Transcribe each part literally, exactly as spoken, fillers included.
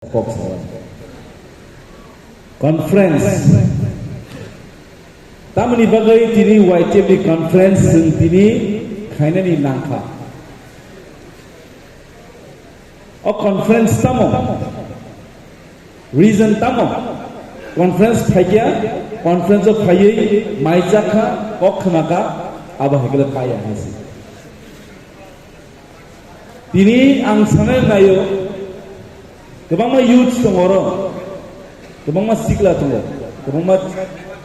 Kok sawi. Conference. Tamoni bagwi tini Y T F ni conference chwng tini khainani nangkha. O conference tamo? Reason tamo? Conference phaikya, conference o phaiwi mai chakha, kok khwnakha, abo haikhe paiya hinsi. Tini ang sanai naio, kwbangma youths tongo oro, kwbangma sikla tongo, kwbangma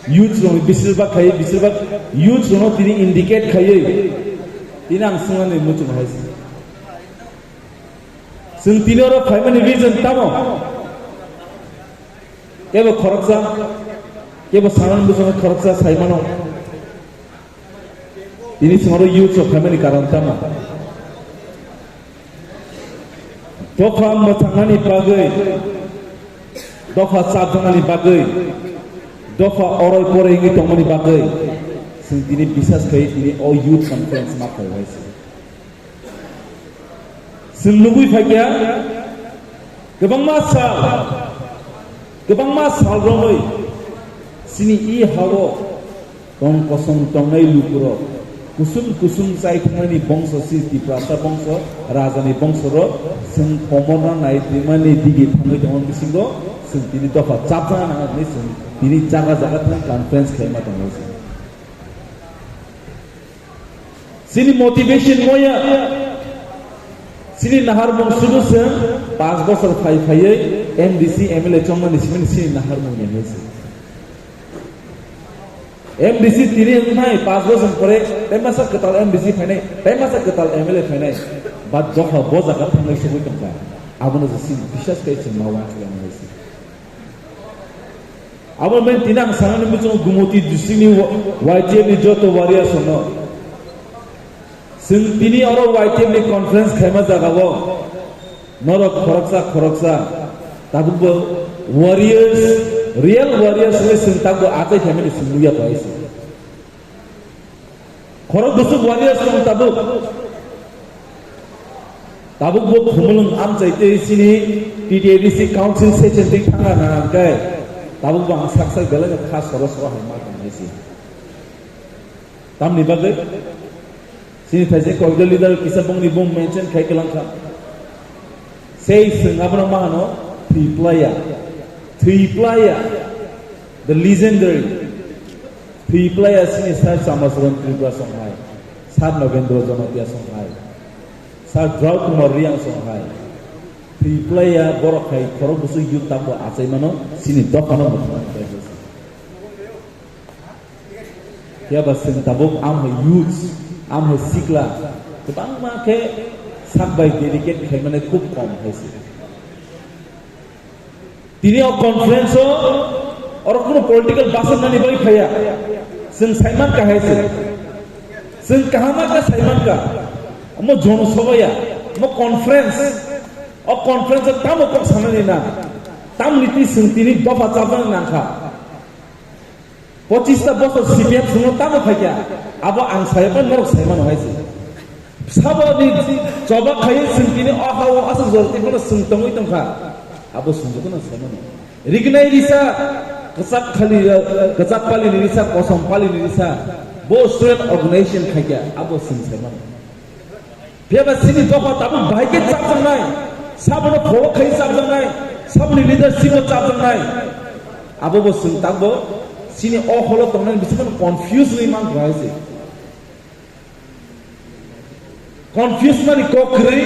youths rok bisir bak khai, bisir bak youths rokno tini indicate khaiwi tini ang swngnani muchung hai se. Chwng tini oro phaimani reason tamo? Kebo khoroksa, kebo sanani bwskango khoroksa sai mano. Tini chwng oro youth rok phaimani karon tamo? Dopha mwthangnani bagwi, dopha chapjaknani bagwi, dopha oroi poroi wngwi tongmani bagwi chwng tini bisas khai tini o youth conference ma khlaiwi se. Chwng nugwi phaikha, kwbangma sal, kwbangma sal romwi chini i hao tong kosong tongnai lukurok, kusum kusum chai thangnani bongso si Tiprasa bongso, rajani bongsorok chwng komorna nai twimani digi thangwi tongmani bisingo chwng tini dopha chapjana nang hwnwi chwng tini jaga jaga thang conference khlaima tongo chwng. Chini motivation moya. Chini naharmung sudu se pas bosor phai phaiwi M D C M L A chongmani simini chini naharmung ya hinsi. M D C tini wngnai pas bosor pore tei masa kwtal M D C phainai, tei masa kwtal M L A phainai. But dopha bo jaga thangnai sogwi tongkha. Abono je chini bisas kai chwng ma uansukya hinsi. Abo men tini ang sanani muchungo Gumoti district ni Y T F ni joto warriors no. Chwng tini oro Y T F ni conference khaima jagao norok khoroksa khoroksa tabukbo warriors, real warriors le chwng tabukbo achai khaimani chwng nukya bai se. Khorok bwswk warriors tong tabuk. Tabuk bo khumulwng amchai tei chini T T A D C council session tei thangna nang khe tabuk bo ang sak sak belai no kha soro soro hai ma tong nai si. Tamni bagwi chini thaise koido leader kisa bongni bung mention khai kwlang kha. Sei chwng abono ma hano Thwiplaya. Thwiplaya. The legendary. Thwiplaya chini Sir Chamacharan Tripura songhai, Sir Nagendra Jamatia songhai, Sir Drau Kumar Riang songhai. Thwiplaya borok hai khorok bwswk youth tabuk achai mano chini dophano mwthangna khlai khe. Phiya ba chwng tabuk amhai youths, amhai sikla kwbangma khe sak bai dedicate khaimani khub kom hai se. Tini o conference o oro kuno political basar nani bagwi phaiya. Chwng saiman ka hai se. Chwng kaham khe saiman ka. Omo jono soba ya. Omo conference. O conference o tamo kok sanani na. Tamni twi chwng tini dopha chapjani nangkha. Pochista bosor C P M swngo tamo phaikha, abo ang saya pa norok sai mano hai se. Sabo ni choba khai chwng tini o ha o aswk jor tei bono chwng tongwi tongkha, abo chwng jotono sai mano. Rignai risa, kwchak khali, kwchak pali ni risa, kosom pali ni risa, bo student organization khaikha, abo chwng sai mano. Phiya ba chini dopha tabuk bahai khe chapjaknai, sabono follow khai chapjaknai, saboni leadership o chapjaknai. Abo bo chwng tabuk chini o holo tongnai bisingo confuse wngwi mankha hai se. Confuse mani kok kwrwi,